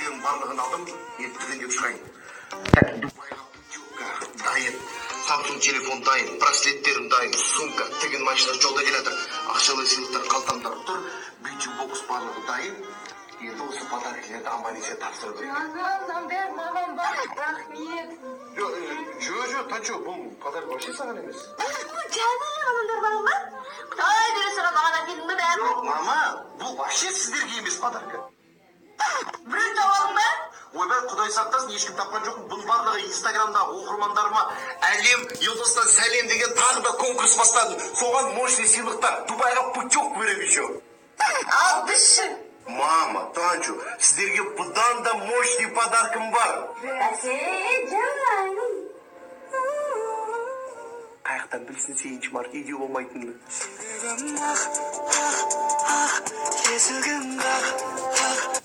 Подаркілердің барлығын алдым, енді тігіндеп шығайын. Так, Дубайға путевка дайын, Самсунг телефон дайын, браслеттерім дайын, сумка, тігін машина жолда келе жатыр, ақшалы сыйлықтар қалтамда тұр, бьюти бокс барлығы дайын. Енді осы подаркілерді аман есен тапсыру керек. Маған бәрі, маған ба? Рахмет. Жоқ, жоқ, жоқ, Танчо, бұл подарок вообще саған емес. Жаным, адамдар маған ба? Құдай бере саған, маған әкелдің бе бәрін? Жоқ, мама, бұл вообще сіздерге емес подарка. Біреу тауып алдың ба? Ойбай, құдай сақтасын, ешкім тапқан жоқпын. Бұның барлығы инстаграмдағы оқырмандарыма «Әлем Елдостан сәлем» деген тағы да конкурс бастадым. Соған мощный сыйлықтар, Дубайға путевка беремін еще. Ал біз ше? Мама, Танчо, сіздерге бұдан да мощный подаркым бар. Бәсе, жаным. Қаяқтан білсін 8 март үйде болмайтынын. Ақ, ақ, ақ, есігін қақ, қақ.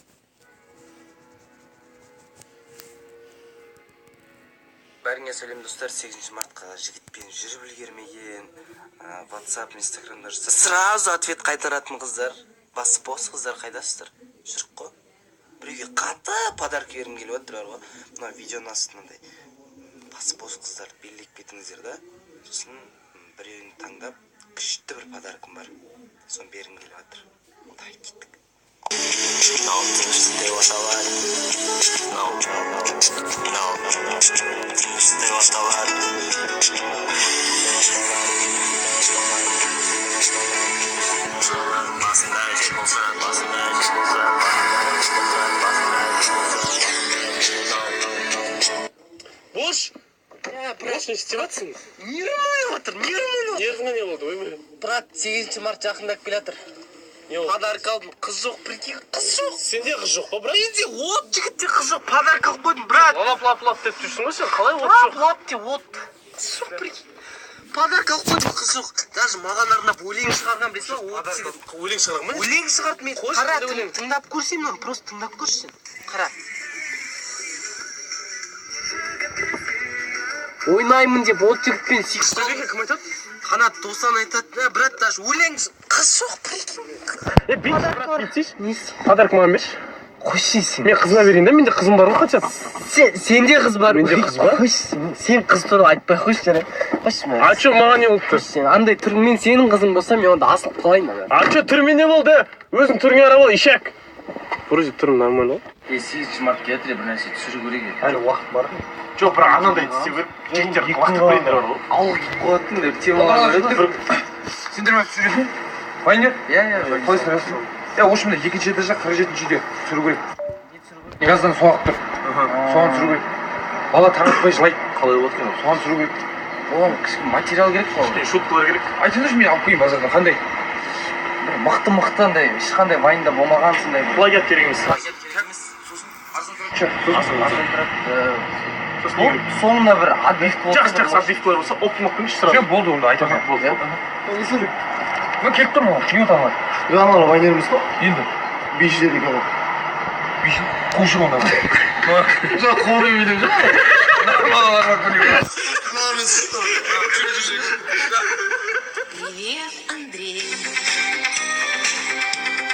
Бәріңе сәлем, достар! 8 мартқа жігітпен жүріп үлгермеген, WhatsApp, инстаграмда жүрсе, сразу ответ қайтаратын қыздар, басы бос қыздар, қайдасыздар? Жүрік қой. Біреуге қатты подарок бергім келіп отыр бар ғой. Мына видеоның астына мынандай басы бос қыздарды белгілеп кетіңіздер да, сосын біреуін таңдап, күшті бір подаркым бар, соны бергім келіп жатыр. Давай, кеттік. Мынау тыныш деп аталады. Мынау, мынау тыныш деп аталады. Басында жел болса, басында жел болса, басында жел болса. Бош! Бош, не істеп жатсың? Нервім ойнап жатыр, нервім ойнап. Нервіңе не болды, ойбай? Брат, 8 март жақындап келе жатыр. Не болды? Подарок алдым, қыз жоқ, прикинь, қыз жоқ. Сенде қыз жоқ па, брат? Менде от жігітте қыз жоқ, подарок алып қойдым, брат. Лап лап лап деп жүрсің ғой сен, қалай от Лап жоқ? лап деп от. Қыз жоқ, прикинь. Подарок алып қойдым, қыз жоқ. Даже маған арнап өлең шығарған, білесің ба, от жігіт. Өлең шығарған ба? Өлең шығарды мен. Қойшы, Қара, қандай өлең? тыңдап көрсем мынаны, просто тыңдап көрші сен. Қара. Ойнаймын деп от жігітпен сүйіп. Что деген, кім айтады? Қанат Досан айтады, да, брат, даже өлең, қыз жоқ, прикинь. Е, бүйтші, брат, бүйтсейші. Несі? Подарок маған берші. Қойшы сен. Мен қызыма берейін да, менде қызым бар ғой хотя бы. Сен, сенде қыз бар. Менде қыз бар. Қойшы сен, сен қыз туралы айтпай қойшы, жарайды. Қойшы мә. А чё, маған не болып тұр? Сен андай түріңмен, сенің қызың болса, мен онда асылып қалайын ана. А чё, түріме не болды? Өзің түріңе қарап ал, ишак. Вроде түрім нормально ғой. Е, 8 март келе жатыр, бір нәрсе түсіру керек еді. Әлі уақыт бар. Жоқ, бірақ анандай істеу керек. Жігіттер лақтырып беріңдер бар ғой. Ауылға кетіп қоятын деп темалар береді. Сендер ме түсіретін? Вайнер? Иә. Қалайсыңдар? Е, в общем, екінші этажда, 47-үйде түсіру керек. Газдан су ағып тұр. Соған түсіру керек. Бала таң атпай жылайды. Қалай болады екен ол? Соған түсіру керек. Оған кішкене материал керек қой. Шуткалар керек. Айтыңдаршы, мен алып келейін базардан. Қандай? Бір мықты мықты андай, ешқандай вайнда болмаған сондай бір. Плагиат керек емес. Плагиат керек емес. Сосын арзан тұрады. Че, сосын Арзан тұрады. Сосын не керек? Соңында бір отбивка болса. Жақсы, жақсы, отбивкалар болса, оптом алып келіңізші сразу. Все, болды онда, айтамын. Болды. Иә. Мен келіп тұрмын ғой, не отамын? Аналар вайнер емес қой, Енді бишілер екен ғой. биші қушы онда. Жоқ, қуырып билеп жүр. Балалар. Привет, Андрей.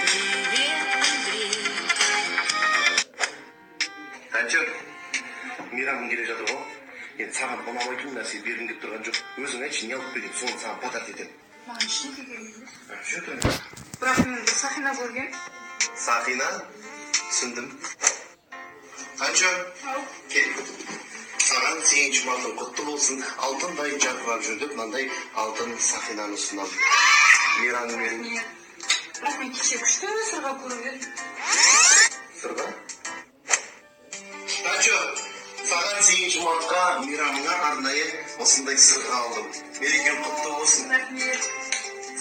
Привет, Андрей. Танчо, мейрамың келе жатыр ғой. Енді саған ұнамайтын нәрсе бергім келіп тұрған жоқ. Өзің айтшы, не алып берейін, соны саған подарок етемін. Маған ештеңе керек емес. Что ты? Бірақ мен бір сақина көргем. Сақина, түсіндім. Танчо, кел. Саған 8 мартың құтты болсын, алтындай жарқырап жүр деп мынандай алтын сақинаны ұсынамын. Мейрамыңмен. Рахмет. Бірақ мен кеше күшті сырға көріп едім. Сырға? Танчо, саған 8 мартқа, мейрамыңа арнайы осындай сырға алдым. Мерекең құтты болсын. Рахмет.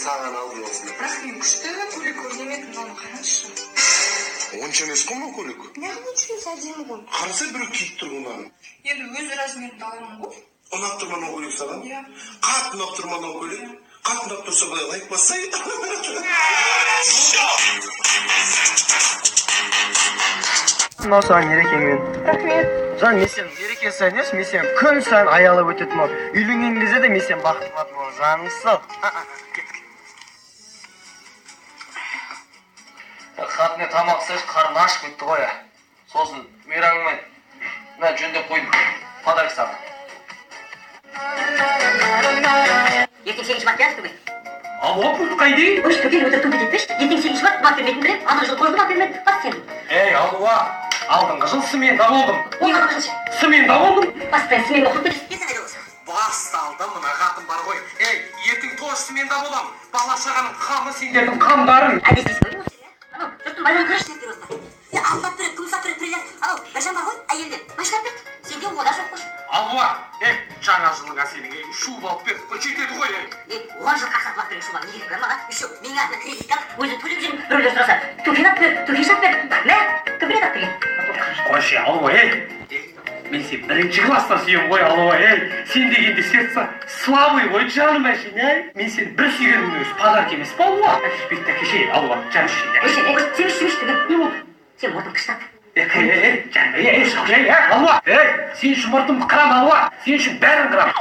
Саған алдым осыны. Бірақ мен күшті көйлек көрген едім, мынаны қараңызшы. Онша емес қой мынау көйлек. Неғып онша емес, әдемі ғой. Қараса, біреу киіп тұр мынаны. Енді өз размерімді аламын ғой. Ұнап тұр ма мынау көйлек саған? Иә. Қатты ұнап тұр ма мынау көйлек? Қатты ұнап тұрса, былай лайк бассай. Мынау саған мерекеңмен. Рахмет. Жан, мен сені мереке сайын емес, мен сені күн сайын аялап өтетін боламын. Үйленген кезде де мен сені бақытты қылатын боламын. Жаным сау. Кеттік. Қатынға тамақ істеші, қарны ашып кетті ғой. Сосын мейрамыңмен мына жөндеп қойдым. Подарок саған. Ертең 8 март келеді түгел. Алуа, пульт қайда? Өш, түгел, өтірік түгел етпеші. Ертең 8 март, мат бермейтін білем. Алдыңғы жылы тоже мат бермеді. Бас сен. Ей, Алуа, алдыңғы жыл сменда болдым. Ол алдыңғы жыл ше. Сменда болдым. Постоянно сменда оқып кетесің. Басталды мына қатын бар ғой. Ей, ертең тоже сменда боламын. Бала шағаның қамы сендердің қамдарың. Әдес дейсің ғой осы, иә? Анау жұрттың байлығын қарашы сен осылай. Е, алтын алып береді, күміс алып береді, бриллиант. Анау Біржан бар ғой, әйелден. Машина алып берді. Сенде о да жоқ қой. Алуа, ей, жаңа жылыңа сенің, ей, шуба алып бердік қой, жетеді ғой, ей. Е, оған жыл қақсатып алып берген шуба не керек бар маған? Еще менің атыма кредит алып, өзім төлеп жүрмін. Біреулер сұраса, төкен алып бер, төкеш алып бер. Мә, кім береді алып берген? Қойшы, Алуа, ей. Мен сені бірінші класстан сүйемін ғой, Алуа, ей. Сен дегенде сердце слабый ғой, жаным әшейін, ей. Мен сені бір сүйгенімнің өзі подарок емес па, Алуа? Бетті кеше, Алуа, жаным Өш, ей. ей, сен үш, түгел. Не болды? Сен мұртың қыштап. Ей, ей, жаным, ей, ей, ей, Алуа, ей, сен үшін мұртымды қырам, Алуа, сен үшін бәрін қырам.